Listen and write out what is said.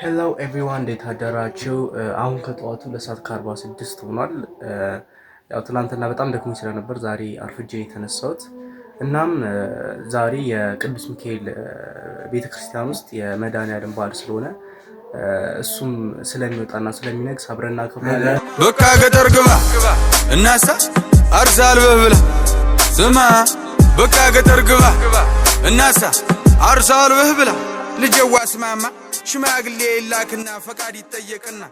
Hello everyone፣ እንዴት አደራችሁ? አሁን ከጠዋቱ 2 ሰዓት ከ46 ሆኗል። ያው ትናንትና በጣም ደክሞኝ ስለነበር ዛሬ አርፍጄ የተነሳሁት። እናም ዛሬ የቅዱስ ሚካኤል ቤተክርስቲያን ውስጥ የመድኃኔዓለም በዓል ስለሆነ እሱም ስለሚወጣና ስለሚነግስ አብረን እናከብራለን። በቃ ገጠር ግባ እናሳ አርሳ አልበህ ብላ። ስማ፣ በቃ ገጠር ግባ እናሳ አርሳ አልበህ ብላ። ልጀዋ ስማማ፣ ሽማግሌ ይላክና ፈቃድ ይጠየቅና።